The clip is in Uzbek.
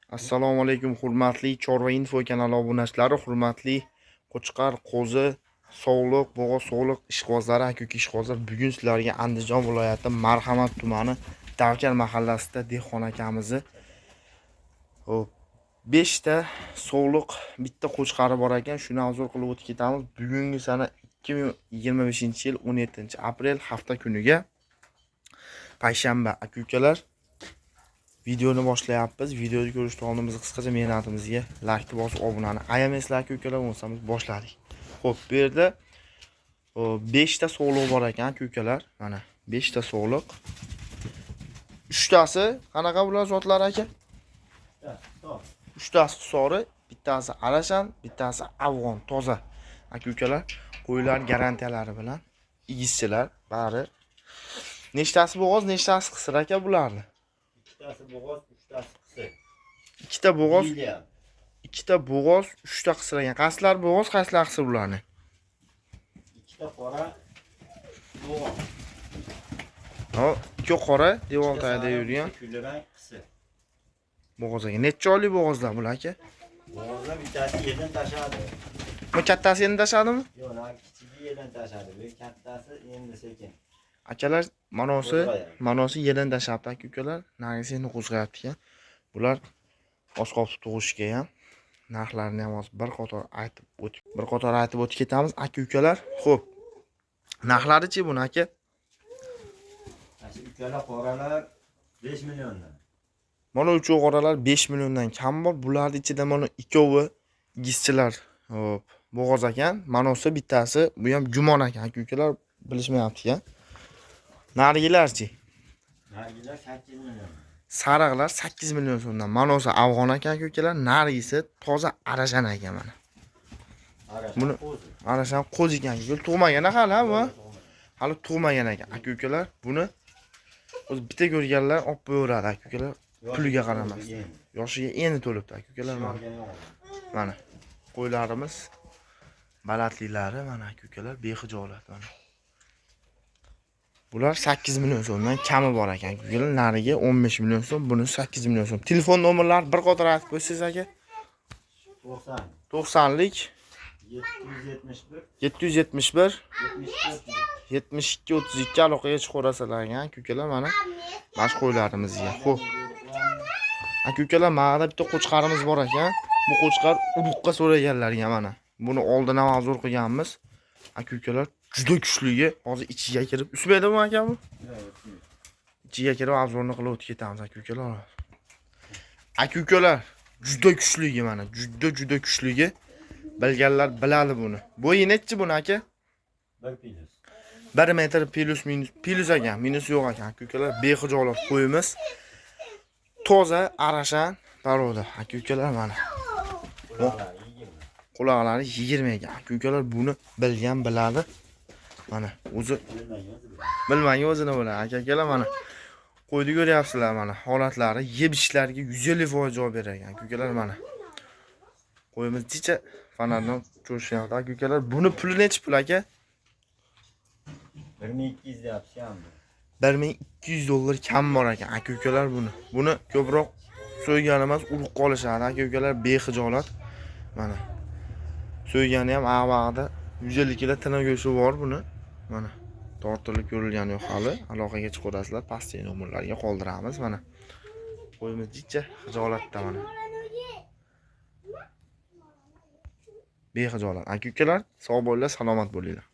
Assalomu alaykum, hurmatli Chorva Info kanali obunachilari, hurmatli Qo'chqor, Qo'zi, Sog'liq, Bo'g'oz Sog'liq ishqibozlari, aka-uka ishqibozlar. Bugun sizlarga Andijon viloyati Marhamat tumani Tavkal mahallasida dehqon akamizni, hop, 5 ta sog'liq, bitta qo'chqari bor ekan. Shuni обзор qilib o'tib ketamiz. Bugungi sana 2025-yil 17 aprel, hafta kuniga payshanba, aka-ukalar. Videoni boshlayapmiz. Videoni ko'rishdan oldin biz qisqacha mehnatimizga laykni bosib, obunani ayamaysizlar, aka ukalar. Bo'lmasa biz boshladik. Xo'p, bu yerda 5 ta sog'liq bor ekan, aka ukalar. Mana 5 ta sog'liq. Uchtasi qanaqa bular zotlari, aka? Uchtasi sori, bittasi arashan, bittasi afg'on, toza. Aka ukalar, qo'ylar garantiyalari bilan egizchilar bari. Nechtasi bo'g'oz, nechtasi qisir, aka, bularni? Ikkitasi bo'g'oz, uchtasi qisir. Ikkita bo'g'oz, William. Ikkita bo'g'oz, uchta qisir ekan. Qaysilari bo'g'oz, qaysilari qisir bularni? Ikkita qora bo'g'oz. Hop, ikki qora devor Ikkita tagida sariq, yurgan bitta kulrang qisir. Bo'g'oz ekan. Necha oylik bo'g'ozlar bular, aka? Bo'g'ozlar bittasi yerdan tashadi. Bu kattasi endi tashadimi? Yo'q, nari kichigi yerdan tashadi. Bu kattasi endi sekin. Akalar, manosi Qo'zg'ayapti. Manosi yerdan tashyapti, aka ukalar. Narisi endi qo'zg'ayapti ekan. Bular oz qolibdi tug'ishga ham. Narxlarini ham hozir bir qator aytib o'tib ketamiz, aka ukalar. Xo'p. Narxlari-chi buni, aka? Mana shu ikkala qoralar 5 milliondan. Mana uch qoralar 5 milliondan kam bor. Bularning ichida mana ikkovi egizchilar. Xo'p, bo'g'oz ekan. Manosi bittasi, bu ham gumon ekan, aka ukalar, bilishmayapti ekan. Narigilarchi? Narigilar 8 million. Sariqlar 8 million so'mdan. Manosi afg'on ekan, aka ukalar, narigisi toza arashan ekan mana. Arashan qo'zi. Arashan qo'z ekan. Aka, tug'magan hali ha bu? Hali tug'magan ekan. Aka ukalar, buni o'zi bitta ko'rganlar olib qo'yaveradi, aka ukalar. Puliga qaramasdan. Yoshiga endi to'libdi, aka ukalar, mana. Mana qo'ylarimiz balandliklari mana, aka ukalar, behijolat mana. Bular 8 million so'mdan kami bor ekan, aka ukalar. Narigi 15 million so'm, buni 8 million so'm. Telefon nomerlari bir qator aytib qo'ysangiz, aka. 90 90lik 771 771 74 72 32 aloqaga chiqaverasizlar ekan, aka ukalar, mana shu qo'ylarimizga. Xo'p. Aka ukalar, mana bitta qo'chqarimiz bor ekan. Bu qo'chqar urug'qa so'raganlarga mana. Buni oldin ham обзор qilganmiz. Aka ukalar, juda kuchligi. Hozir ichiga kirib, usmaydimi, aka, bu? Ichiga kirib обзор ni qilib o'tib ketamiz, aka ukalar. Aka ukalar, juda kuchligi mana, juda juda kuchligi. Bilganlar biladi buni. Bo'yi nechi buni, aka? 1 plyus. 1 metr plyus minus, plyus ekan, minus yo'q ekan. Aka ukalar, behijolat qo'yimiz. Toza arashan порода. Aka ukalar, mana. Quloqlari 20. Quloqlari 20 ekan. Aka ukalar, buni bilgan biladi. Mana o'zi Bilmagan o'zi biladi. Bilmagan o'zini biladi. Aka ukalar, mana. Qo'yni ko'ryapsizlar, mana holatlari yeb ichishlariga 150% javob berar ekan. Aka ukalar, mana. Qo'yimiz jicha fonardan cho'rishyapti. Aka ukalar, buni puli nechi pul, aka? 1200 deyapsiz kammi? 1200 dollar kam bor ekan, aka ukalar, buni. Buni ko'proq so'ygani emas, urug'qa olishadi, aka ukalar, behijolat. Mana. So'ygani ham avvag'ida 150 kilo tina go'shti bor buni. Mana tortilib ko'rilgani yo'q hali. Aloqaga chiqaverasizlar, pastdagi nomerlarga qoldiramiz mana. Qo'yimiz jicha hijolatda mana. Behijolat. Aka ukalar, sog' bo'linglar, salomat bo'linglar.